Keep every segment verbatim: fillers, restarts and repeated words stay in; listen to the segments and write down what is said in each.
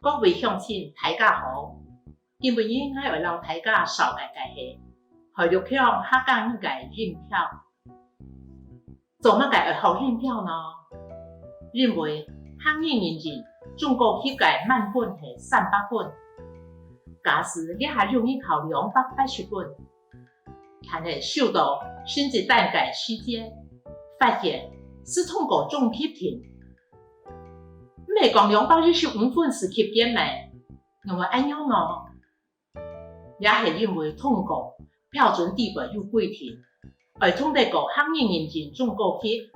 各位鄉親，大家好！今晡日𠊎愛摎大家紹介个係海陸腔客家語个音調。做麼个愛學音調呢？因為客語認證中高級个滿分係三百分，假使這下有人考兩百八十分， 但係收到成績單个時節，發現係通過中級定。毋係講兩百一十五分係及格咩？仰會恁樣呢？也係因為通過標準底背有規定，愛通得過客語認證中高級，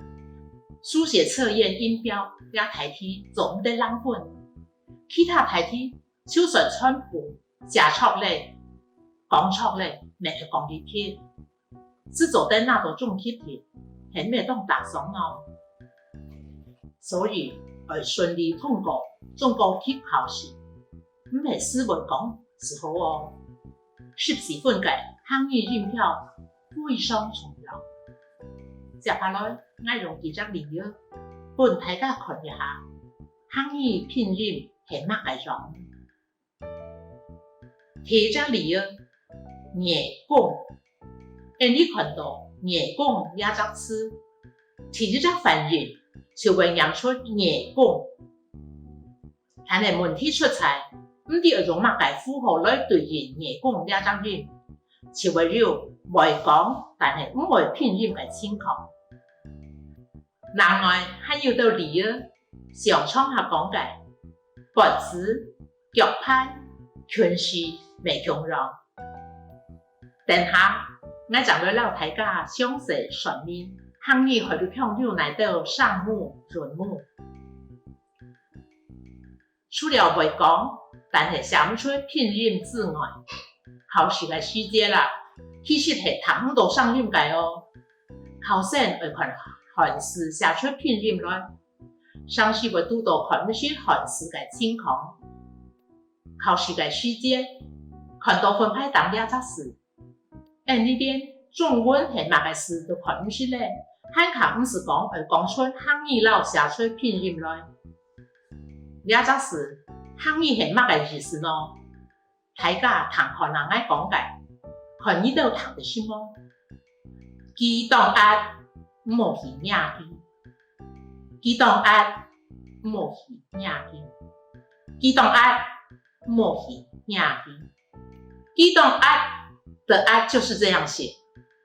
書寫測驗音標這題題做毋得零分，其他題題就算全部寫著了、講著了，乜愛講入去，係做得拿到中級定，係毋係當打爽呢？所以愛順利通過中高級考試，毋係係會講就好哦。十四分个客語音調非常重要。接下來，𠊎用幾隻例仔分大家看一下，客語拼音係麼个樣。 第一隻例仔，耳公。𠊎俚看到耳公這隻字，第一隻反應就會唸出耳公。但係問題出在，毋知愛用麼个符號來對應耳公這隻音，就會有會講，但係毋會拼音个情況。另外還有兜例仔，像上下講个， 脖子、腳盤、裙襀乜共樣。等下，𠊎正來摎大家詳細說明客語海陸腔有哪兜聲母、韻母。除了會講，但係寫毋出拼音之外，考試个時節啦，其實係聽毋到聲音个哦。考生愛看漢字寫出拼音來， 常時會堵到看毋識漢字个情況。考試个時節，看到分牌頂這隻字，𠊎俚連中文係麼个字都看毋識了，還較毋使講愛講出客語摎寫出拼音來。這隻字，客語係麼个意思呢？ 大家聽看啊𠊎講个，看你兜聽得識無？佢當閼，毋好去惹佢。佢當閼，毋好去惹佢。佢當閼，毋好去惹佢。佢當閼的閼就是這樣寫，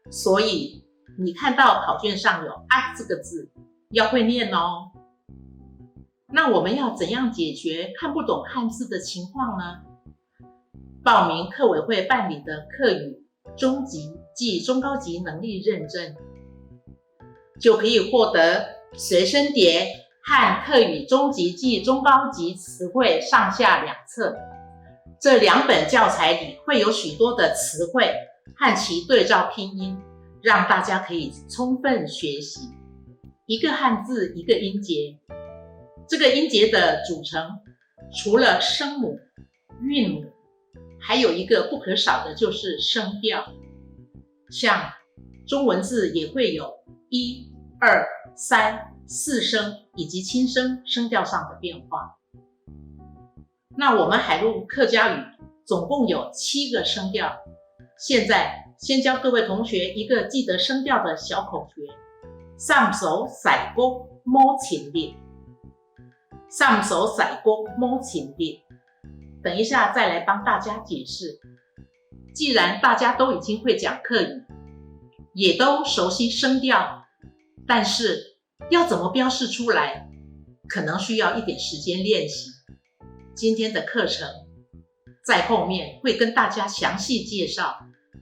所以你看到考卷上有閼這個字，要會念哦。那我們要怎樣解決看不懂漢字的情況呢？ 報名客委會辦理的客語中級暨中高級能力認證，就可以獲得隨身碟和客語中級暨中高級詞彙上下兩冊。這兩本教材裡會有許多的詞彙和其對照拼音，讓大家可以充分學習。一個漢字一個音節，這個音節的組成 除了聲母、韻母，還有一個不可少的就是聲調。像中文字也會有一、二、三、四聲以及輕聲聲調上的變化。那我們海陸客家語總共有七個聲調，現在先教各位同學一個記得聲調的小口訣：三鎖西角無情日。 三鎖西角無情日。等一下再來幫大家解釋。既然大家都已經會講客語，也都熟悉聲調，但是要怎麼標示出來，可能需要一點時間練習。今天的課程在後面會跟大家詳細介紹